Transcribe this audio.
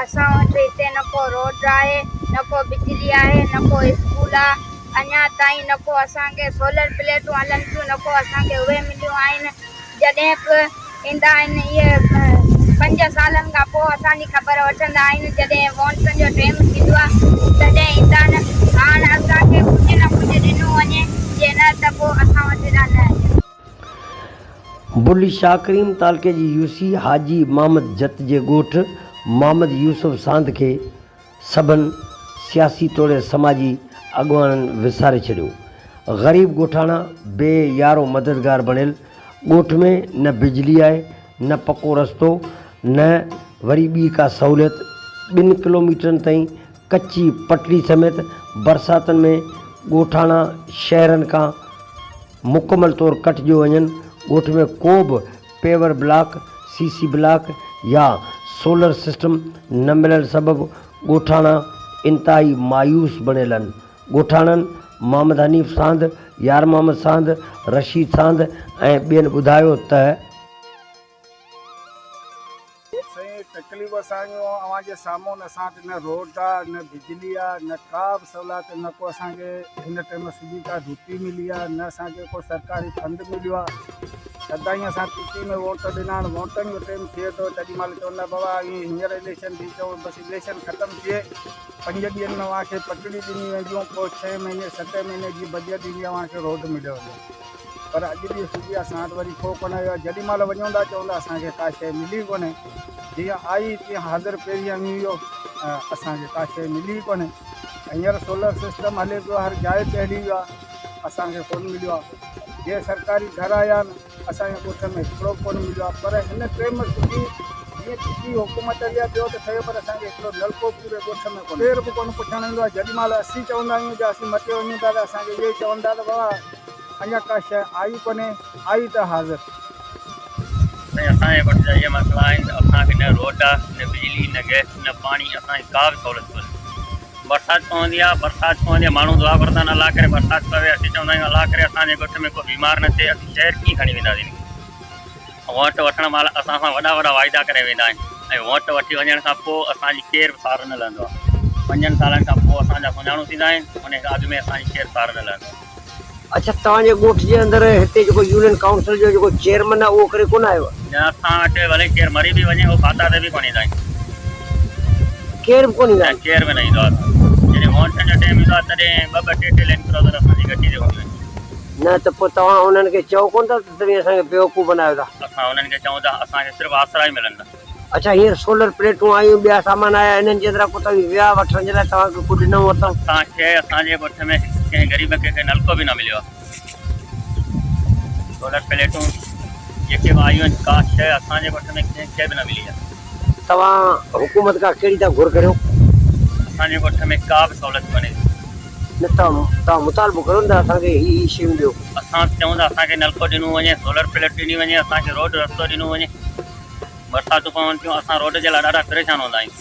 اسان وٽ هتي نه ڪو روڊ آهي نه ڪو بجلي آهي نه ڪو اسڪول آ اڃا تائين نه ڪو اسان کي سولر پليٽون هلن ٿيون نه ڪو اسان کي اهي مليون آهن جڏهن به ايندا آهن اهي پنج سالن کان پوء اسان جي خبر وٺندا آهن جڏهن ووٽن جو ٽيم ٿيندو آ تڏهن ايندا آهن هاڻ اسان کي ڪجهه نه ڪجهه ڏنو وڃي جي نه ته پوء اسان وٽ ايڏا نه اچن. بلي شاهه ڪريم تعلقي جي يوسي حاجي محمد جت جي ڳوٺ محمد يوسف ساند کي سڀن سياسي توڙي سماجي اڳواڻن وساري ڇڏيو. غريب ڳوٺاڻا بي يارو مددگار بڻيل، ڳوٺ ۾ نه بجلي آهي، نه پڪو رستو، نه وري ٻي ڪا سهوليت، ٻن ڪلوميٽرن تائين ڪچي پٽڙي سميت برساتن ۾ ڳوٺاڻا شهرن کان مڪمل طور ڪٽجيو وڃن، ڳوٺ ۾ ڪو به paver block, C C block يا سولر سسٽم نه ملڻ سبب ڳوٺاڻا انتهائي مايوس بڻيل آهن، ڳوٺاڻن محمد حنيف ساند، يار محمد ساند، رشيد ساند ۽ ٻين ٻڌايو ته. سائين تڪليف اسان جون اوهان جي سامهون اسان وٽ نه روڊ آ نه بجلي آ نه ڪا به سهولت نه ڪو اسان کي هن ٽيم سڌي ڪا ڊيوٽي ملي آ نه اسان کي ڪو سرڪاري فنڊ مليو آ سدائين اسان پي پي ۾ ووٽ ڏنا آهن ووٽن جو ٽيم ٿئي ٿو تڏهن مهل چوندا بابا ائين هينئر اليڪشن ٿي چئو بس اليڪشن ختم ٿئي پنج ڏينهن ۾ اوهان کي پٽڙي ڏني وينديون پوء ڇهين مهيني ستين مهيني جي بجيٽ ايندي اوهان کي روڊ مليو ويندو. پر اڄ ڏينهن سوڌي اسان وٽ وري ڪو ڪونه آيو آهي. جيڏي مهل وڃون ٿا چون ٿا اسان کي ڪا شيء ملي ڪونهي. جيئن آئي تيئن حاضر پهرين اوهين اهو اسان کي ڪا شيء ملي ئي ڪونهي. هينئر سولر سسٽم هلي پيو هر جاء تي هلي ويو آهي اسان کي ڪونه مليو آهي. جي سرڪاري گهر آيا آهن اسان جي ڳوٺ ۾ هڪڙو به ڪونه مليو آهي پر هن ٽيم سوڌي جيئن ٽٽي حڪومت هلي آهي ٻيو ته ٺهيو پر اسان کي هڪڙو نلڪو پوري ڳوٺ ۾ ڪونهي. ڪير به ڪونه پڇڻ ايندو آهي. جيڏي مهل اسين چوندا آهيون ته اسين مٽي وڃون ٿا ته اسان کي اهو ئي چون ٿا ته بابا اڃا ڪا شيء آئي ڪونهي، آئي ته حاضر. سائين اسان جي ڳوٺ جا اهي مسئلا آهن ته اسان کي نه روڊ آ نه بجلي نه گئس نه پاڻي اسان کي ڪا به سهولت ڪونهي برسات پوندي آ برسات پوندي آ ماڻهو دعا گهرندا آهن الله ڪري برسات پوي اسين چوندا آهيون الله ڪري اسان جي ڳوٺ ۾ ڪو بيمار نه ٿئي اسين شهر ڪيئن کڻي وينداسين ووٽ وٺڻ مهل اسان سان وڏا وڏا واعدا ڪري ويندا آهن ۽ ووٽ وٺي وڃڻ کان پوء اسان جي ڪير به سار نه لهندو آهي. پنجن سالن کان پوء اسان جا سڃاڻو ٿيندا آهن، ان کان اڳ ۾ اسان جي ڪير سار نه لهندو آهي. اڇا توهان جي ڳوٺ جي اندر هتي جيڪو يونين ڪائونسل جو جيڪو چيئرمن آهي اهو ڪڏهن ڪونه آيو آهي؟ نه اسان وٽ ڀلي ڪير مري به وڃي اهو فاتحه تي به ڪونه ايندا آهن. ڪير به ڪونه ايندا نه آهن؟ ڪير به نه ايندو آهي اسان وٽ. جڏهن ووٽن جو ٽيم ايندو آهي تڏهن ٻه ٻه ٽي ٽي لينڊ ڪروزر اسان جي گهٽي تي هونديون آهن. نه ته پوء توهان انهن کي چئو ڪونه ٿا ته توهين اسان کي بيوقوف بنايو ٿا. اسان انهن کي چئون ٿا اسان کي صرف آسرا ئي ملن ٿا. اڇا هينئر سولر پليٽون آيون ٻيا سامان آيا انهن جي اندران ڪو توهين ويا وٺڻ جي لاء توهان کي ڪو ڏنائون ورتائون. اسان کي اسان جي ڳوٺ ۾ ڪنهن غريب کي ڪي نلڪو به نه مليو آهي. سولر پليٽون جيڪي به آيون آهن ڪا شيء اسان جي ڳوٺ ۾ ڪنهن کي به نه ملي آهي. توهان حڪومت کان ڪهڙي ٿا گهر ڪريو؟ اسان جي ڳوٺ ۾ ڪا به سهولت ڪونهي. نه توهان مطالبو ڪريو نه ته اسان کي هي هي شيون ڏيو. اسان چئون ٿا اسان کي نلڪو ڏنو وڃي، سولر پليٽ ڏني وڃي، اسان کي روڊ رستو ڏنو وڃي. برساتون پون ٿيون اسان روڊ جي لاء ڏاڍا پريشان هوندا آهيون.